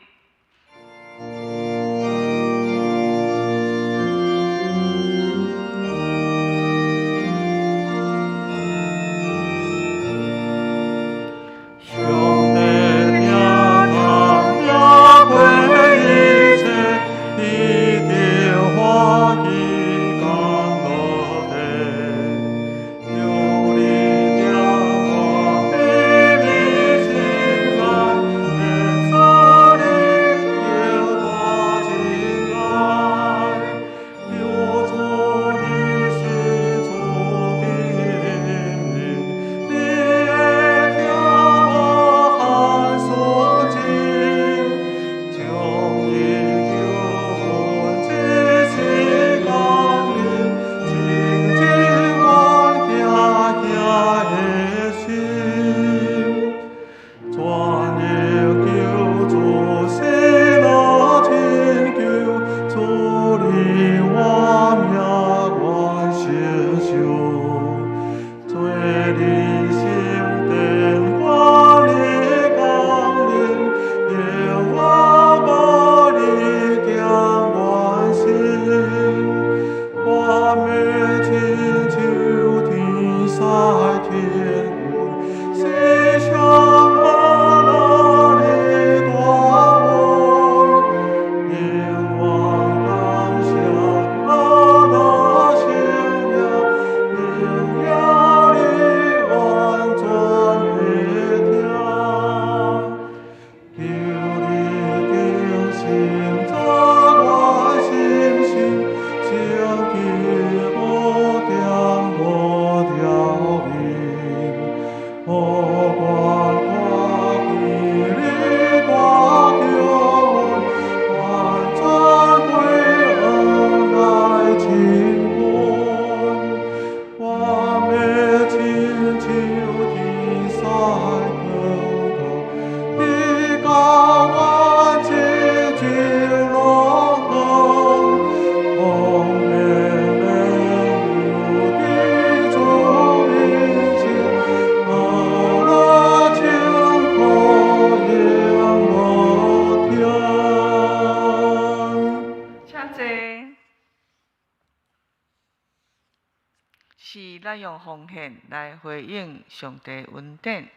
[SPEAKER 3] 是咱用奉獻來回應上帝恩典。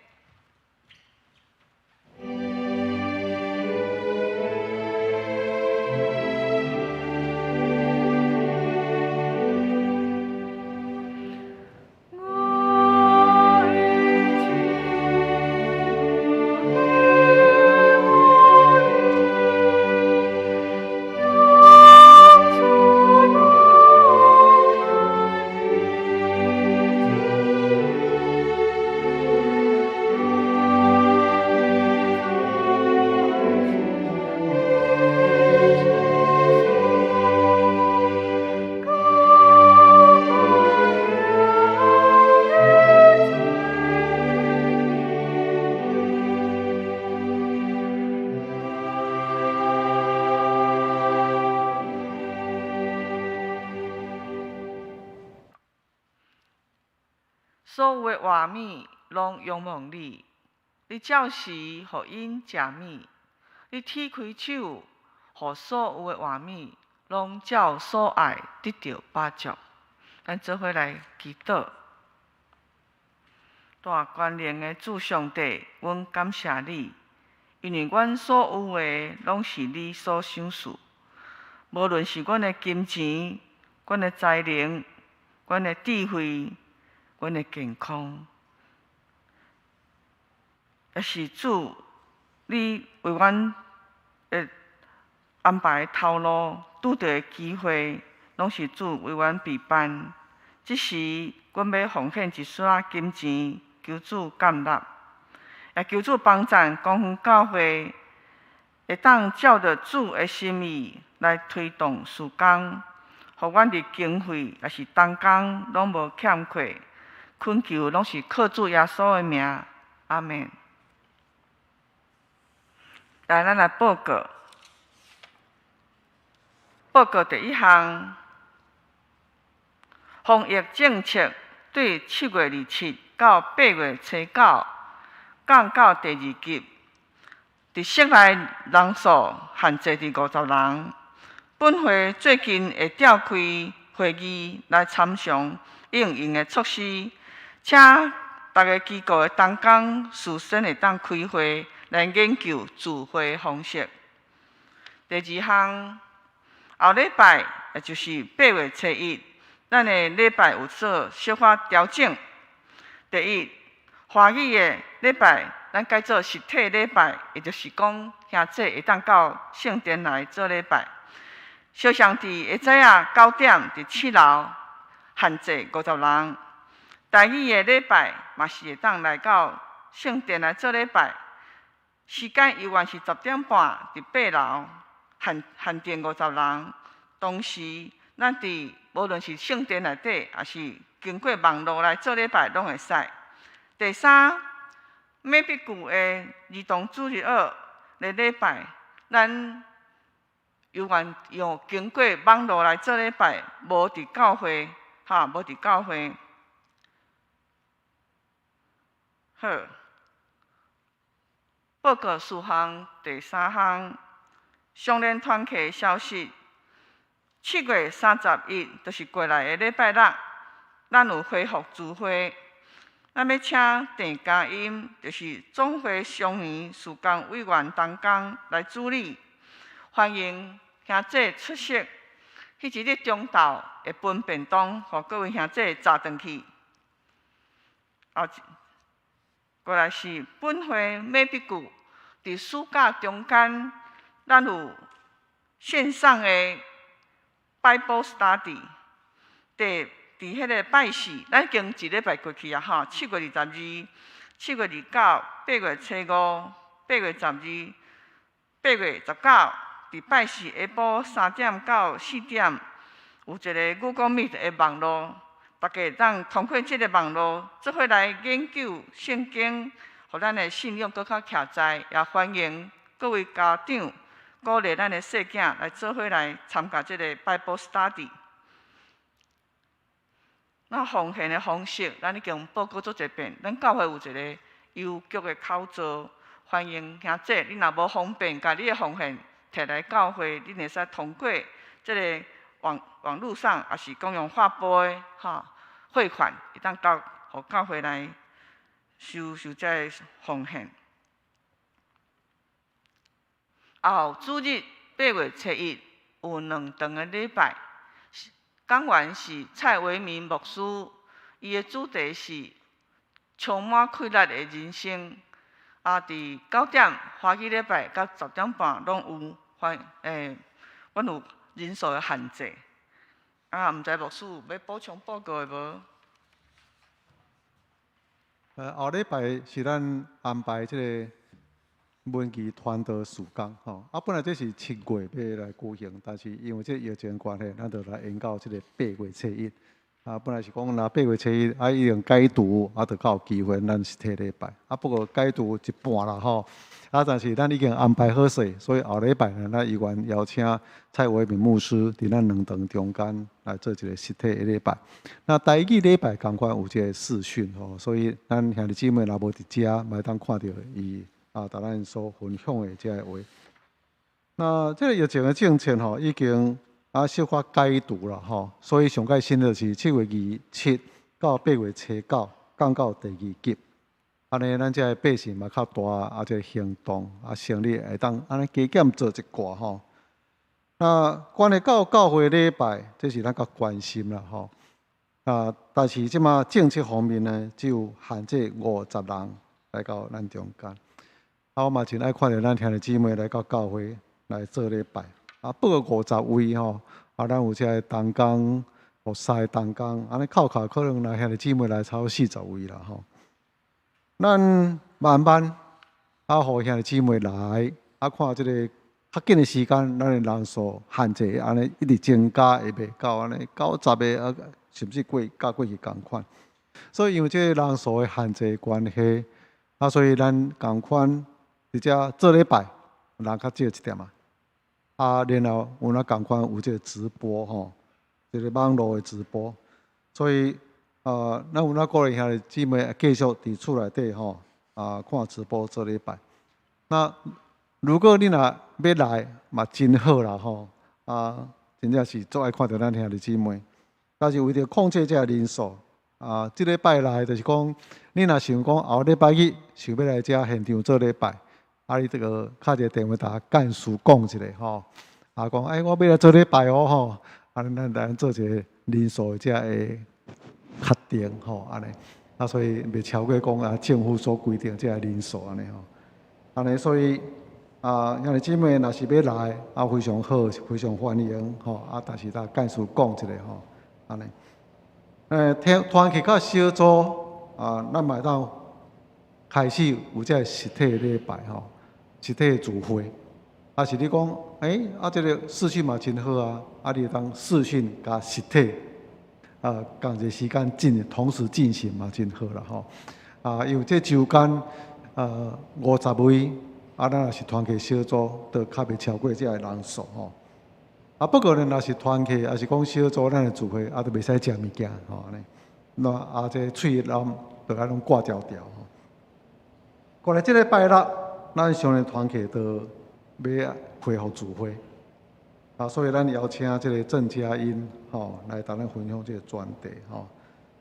[SPEAKER 3] 所有的活物攏仰望你，你照時予𪜶食物，你鐵開手，予所有的活物攏照所愛得著飽足。咱做伙來祈禱。大權能的主上帝，阮感謝你，因為阮所有的攏是你所賞賜，無論是阮的金錢、阮的才能、阮的智慧、阮的健康，抑是主你為阮的安排的頭路，拄著的機會，攏是主為阮備辦。這時，阮欲奉獻一絲仔金錢，求主感納，也求主幫贊光復教會，會當照著主的心意來推動事工，予阮佇經費抑是同工攏無欠缺。懇求攏是靠主耶穌的名，阿們。來，咱來報告。報告第一項，防疫政策對7月27到8月初9降到第二級，佇室內人數限制佇50人。本會最近會召開會議來參詳應用的措施，請逐个機構的同工事先會當開會來研究聚會方式。第二項，後禮拜，也就是8月初1，咱的禮拜有做小可調整。第一，華語的禮拜，咱改做實體禮拜，也就是講，兄姊會當到聖殿來做禮拜。小上佇下早仔9點，佇7樓，限制50人。台語的禮拜嘛是會當來到聖殿來做禮拜，時間猶原是10點半，佇8樓，限定50人。同時，咱佇無論是聖殿內底，抑是經過網路來做禮拜，攏會使。第三，美筆舊的兒童主日學的禮拜，咱猶原用經過網路來做禮拜，無佇教會，哈，無佇教會。好，報告事項第三項，雙連團契消息。7月31，就是過來的禮拜六，咱有恢復聚會。咱欲請鄭嘉音，就是總會雙年事工委員同工來主禮，歡迎兄姊出席。彼一日中晝會分便當，予各位兄姊載轉去。後過來是本會每筆久，佇暑假中間，咱有線上的 Bible Study，佇彼个拜四，咱已經一禮拜過去啊吼，7月22、7月29、8月初5、8月12、8月19，佇拜四下晡3點到4點，有一个 Google Meet 的網路，大家會當通過這个網路做伙來研究聖經，予咱的信仰閣較徛在，也歡迎各位家長鼓勵咱的細囝來做伙來參加這个 Bible Study。那奉獻的方式，咱已經報告足濟遍。咱教會有一个郵局的口座，歡迎兄姊，你若無方便，共你的奉獻提來教會，你會使通過這个網路上，抑是講用劃撥的吼匯款，會當到予教會來收這个奉獻。後主日8月初1有兩場的禮拜，講員是蔡維明牧師，伊的主題是充滿氣力的人生。啊，佇9點華語禮拜佮10點半攏有，歡欸，阮有人數的限制。啊，毋知牧師有欲補充報告的無？
[SPEAKER 2] 後禮拜是咱安排這个文具傳道事工吼。啊，本來這是7月欲來舉行，但是因為這個疫情關係，咱就來延到這个8月初1。啊，本來是講若8月7日啊，已經解除，啊，就較有機會咱實體禮拜。啊，不過解除一半啦吼。啊，但是咱已經安排好勢，所以後禮拜呢，咱依然邀請蔡偉明牧師佇咱兩堂中間來做一個實體的禮拜。那台語禮拜仝款有這個視訊吼，所以咱兄弟姊妹若無佇遮，嘛會當看著伊啊，共咱所分享的這个話。那這個疫情的政策吼，已經啊小可解除啦吼，所以上蓋新的是7月27到8月9降到第二級。按呢，咱這个百姓嘛較大啊，這个行動啊，生理會當按呢加減做一寡吼。那關係到教會禮拜，這是咱較關心啦吼。啊，但是這馬政策方面呢，只有限制50人來到咱中間。啊，我嘛真愛看著咱兄弟姊妹來到教會來做禮拜。啊，不過50位吼，啊，咱有這个同工，有三个同工，按呢扣扣可能來兄弟姊妹來超40位啦吼。咱慢慢啊，予兄弟姊妹來，啊，看這个較緊的時間，咱的人數限制按呢一直增加，會袂到按呢90個啊，甚至過佮過去仝款。所以因為這個人數的限制的關係，啊，所以咱仝款佇遮做禮拜人較少一點仔。啊，然後有哪仝款有這個直播吼，這個網路的直播，所以啊，咱有哪鼓勵兄弟姊妹繼續佇厝內底吼，啊，看直播做禮拜。那如果你若欲來嘛真好啦吼，啊，真正是足愛看著咱兄弟姊妹。但是為著控制這个人數，啊，這禮拜來就是講，你若想講後禮拜日想欲來遮現場做禮拜。啊！你這个敲一个電話，共幹事講一下吼，啊，講欸，我欲來做禮拜哦吼，啊，咱來做一個人數的這个確定吼，按呢，啊，所以袂超過講啊政府所規定這个人數按呢吼，按呢，所以啊，兄弟姊妹若是欲來啊，非常好，非常歡迎吼，啊，但是共幹事講一下吼，按呢，團契佮小組啊，咱嘛會當開始有這个實體的禮拜吼。實體的聚會，啊是你講，欸，啊這个視訊嘛真好啊，啊你會當視訊佮實體，啊仝一个時間進同時進行嘛真好啦吼。啊，因為這周間50位，啊咱若是團契小組，就較袂超過這个人數吼。啊不過呢，若是團契，抑是講小組，咱的聚會啊，就袂使食物件吼按呢。那啊這喙攏就愛攏掛條條吼。過來這禮拜六，咱上個團契就欲恢復聚會，啊，所以咱邀請這个鄭家英吼來同咱分享這个專題吼，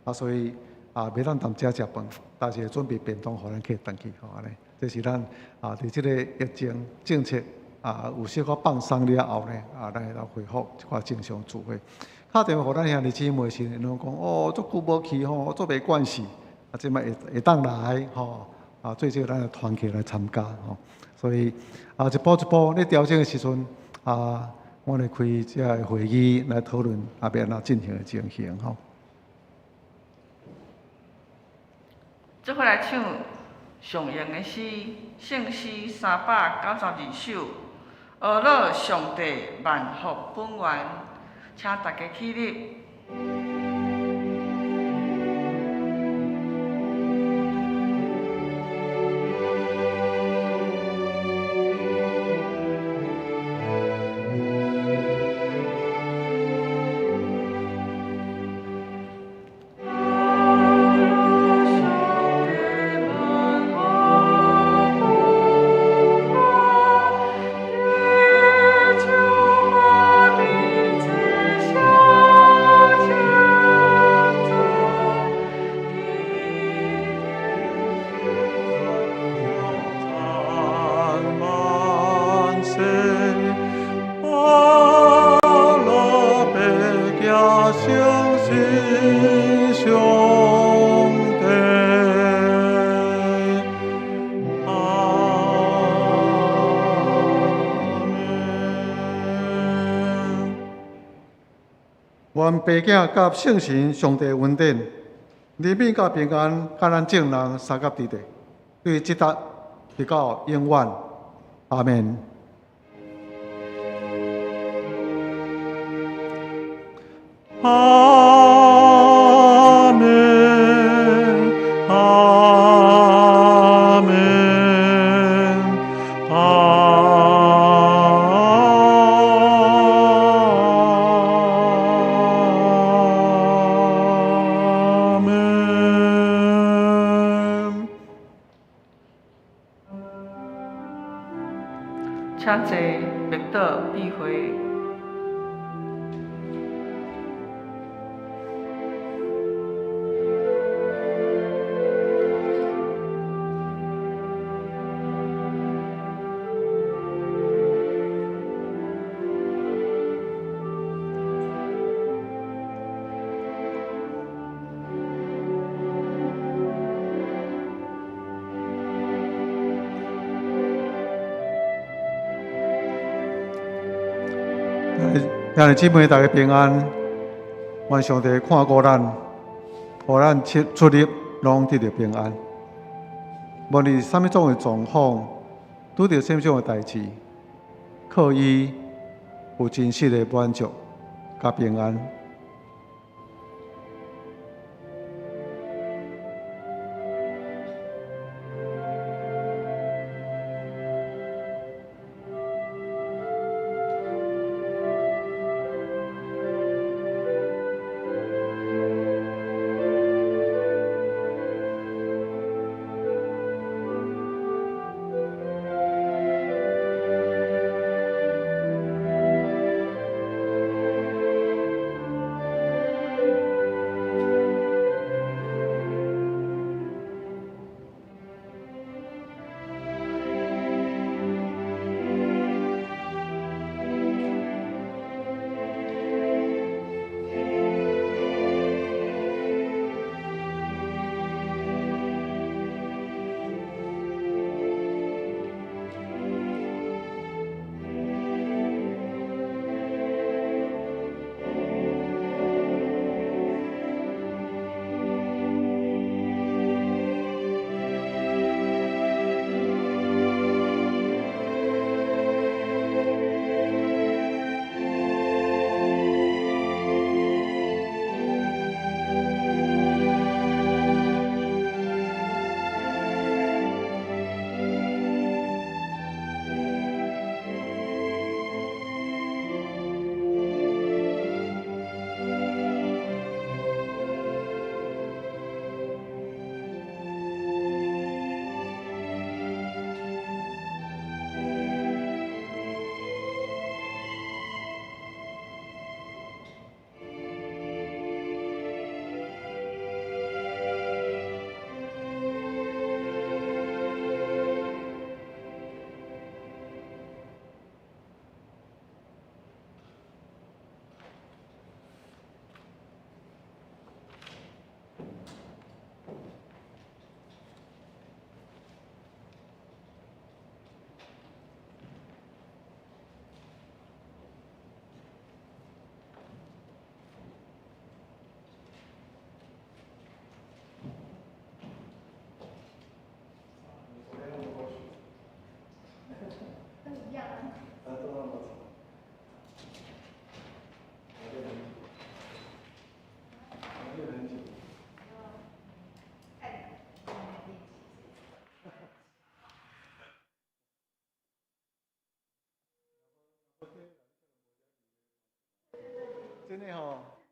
[SPEAKER 2] 啊，所以啊，袂當踮遮食飯，但是會準備便當予咱客轉去吼按呢。這是咱啊，佇這个疫情政策啊有小可放鬆了後呢，啊，咱會當恢復一寡正常聚會。敲電話予咱兄弟姊妹時，𪜶攏講哦，足久無去吼，足袂慣勢，啊，這擺會會當來吼。啊，最少咱的團契來參加吼，所以啊，一步一步咧調整的時陣啊，我會開這个會議來討論啊，欲按怎進行的情形吼。
[SPEAKER 3] 做伙來唱上用的詩，聖詩392首，呵咾上帝萬福本源，請大家起立。
[SPEAKER 2] 願父子佮聖神上帝恩典、憐憫佮平安，佮咱眾人相佮佇咧，對這搭直到永遠。阿們。
[SPEAKER 1] 阿。
[SPEAKER 3] 請坐默禱閉會。
[SPEAKER 2] 兄弟姊妹，大家平安。願上帝看顧咱，予咱出入攏得著平安。無論啥物種的狀況，拄著啥物種的代誌，靠伊有真實的滿足佮平安。真的吼。